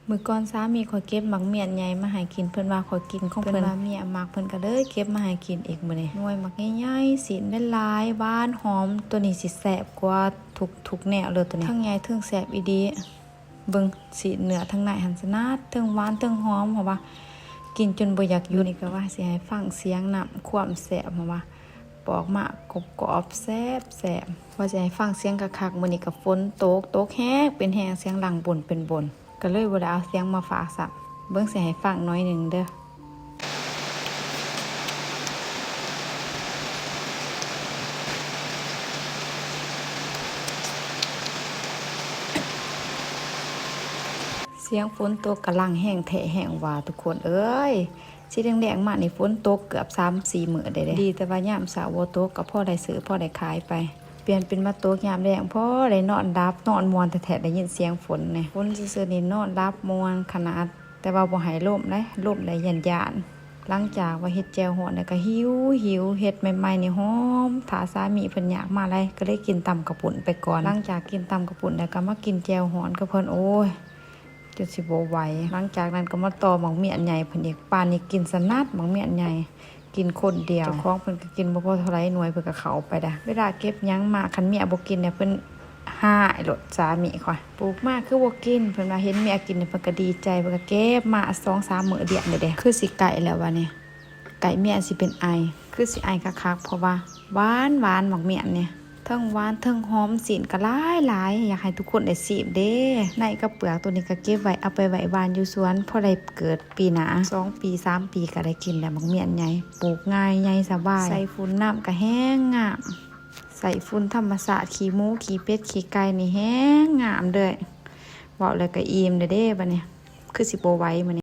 ມື້ກ່ອນສາມີຂ້ອຍເກັບໝາກມ້ຽນໃຫຍ່ມາໃຫ້ກິນ ເພິ່ນວ່າຂ້ອຍກິນຂອງເພິ່ນ ເພິ່ນວ່າເມຍມັກ ເພິ່ນກໍເລີຍເກັບມາໃຫ້ກິນອີກມື້ນີ້. ໜ່ວຍໝາກໃຫຍ່ໆ ຊີ້ນຫຼາຍໆ ຫວານຫອມ ໂຕນີ້ຊິແຊບກວ່າທຸກໆແນວເລີຍ ໂຕນີ້ທັງໃຫຍ່ທັງແຊບອີ່ຫຼີ. ເບິ່ງຊີ້ນເນື້ອທາງໃນຫັ້ນ ສະໜາດເທິງຫວານເທິງຫອມ ເພາະວ່າກິນຈົນບໍ່ຢາກຢຸດ. ນີ້ກໍວ່າຊິໃຫ້ຟັງສຽງນ້ຳຄວາມແຊບ ເພາະວ່າປອກມາກອບໆ ແຊບໆ. ວ່າຊິໃຫ້ຟັງສຽງຄັກໆ ມື້ນີ້ກໍຝົນຕົກ ຕົກແຮງເປັນແຮງ ສຽງດັງບົນເປັນບົນ ກໍເລີຍບໍ່ໄດ້ເອົາສຽງມາຝາກຊ້ຳ. ເບິ່ງ ຊິໃຫ້ຟັງໜ້ອຍໜຶ່ງເດີ້. ສຽງຝົນຕົກກຳລັງແຮງແທ້ແຮງວ່າ ທຸກຄົນເອີຍ. ຊິແດງໆມານີ້ຝົນຕົກເກືອບສາມສີ່ມື້ໄດ້ເດ້. ດີແຕ່ວ່າຍາມເຊົ້າບໍ່ຕົກ ກໍພໍໄດ້ຊື້ພໍໄດ້ຂາຍໄປ. ປ່ຽນເປັນມາຕົກຍາມແລງ ພໍໄດ້ນອນຫຼັບນອນມ່ວນແທ້ໆ ໄດ້ຍິນສຽງຝົນນີ້. ຝົນຊື່ໆນີ້ນອນຫຼັບມ່ວນຂະໜາດ ແຕ່ວ່າບໍ່ໃຫ້ລົມເດ້ ລົມແລ້ວຢ້ານໆ. ຫຼັງຈາກວ່າເຮັດແຈ່ວຮ້ອນແລ້ວກໍຫິວໆ ເຮັດໃໝ່ໆນີ້ຫອມ ຖ້າສາມີເພິ່ນຍາກມາຫຼາຍ ກໍເລີຍກິນຕຳກະປຸ້ນໄປກ່ອນ. ຫຼັງຈາກກິນຕຳກະປຸ້ນແລ້ວ ກໍມາກິນແຈ່ວຮ້ອນກັບເພິ່ນ ໂອ້ຍ ຈົນຊິບໍ່ໄຫວ. ຫຼັງຈາກນັ້ນກໍມາຕໍ່ໝາກມ້ຽນໃຫຍ່ເພິ່ນອີກ. ປານນີ້ກິນສະໜັດໝາກມ້ຽນໃຫຍ່ ກິນຄົນດຽວ. ເຈົ້າຂອງເພິ່ນກໍກິນບໍ່ພໍເທົ່າໃດໜ່ວຍ ເພິ່ນກໍເຂົ້າໄປດາ. ເວລາເກັບຫຍັງມາ ຄັນເມຍບໍ່ກິນນີ້ ເພິ່ນຮ້າຍໂລດ. ສາມີຂ້ອຍ ປູກມາຄືບໍ່ກິນ ເພິ່ນວ່າເຫັນເມຍກິນນີ້ ເພິ່ນກໍດີໃຈ ເພິ່ນກໍເກັບມາສອງສາມມື້ລຽນເລີຍເດ້. ຄືຊິໃກ້ແລ້ວວະນີ້ ໃກ້ເມຍຊິເປັນໄອ ຄືຊິໄອຄັກໆ ເພາະວ່າຫວານໆ ໝາກມ້ຽນນີ້ ເທິງຫວານເທິງຫອມ ຊີ້ນກໍຫຼາຍໆ. ຢາກໃຫ້ທຸກຄົນໄດ້ຊີມເດ້. ໃນກັບເປືອກໂຕນີ້ກໍເກັບໄວ້ ເອົາໄປໄວ້ຫວ່ານຢູ່ສວນ ພໍໄດ້ເກີດປີໜ້າ ສອງປີສາມປີກໍໄດ້ກິນແລ້ວ. ໝາກມ້ຽນໃຫຍ່ປູກງ່າຍ ໃຫຍ່ສະບາຍ ໃສ່ຝຸ່ນນຳກໍແຮງງາມ. ໃສ່ຝຸ່ນທຳມະຊາດ ຂີ້ໝູ ຂີ້ເປັດ ຂີ້ໄກ່ນີ້ແຮງງາມເລີຍ. ເວົ້າແລ້ວກໍອີ່ມເດ້ບັດນີ້ ຄືຊິບໍ່ໄຫວມື້ນີ້.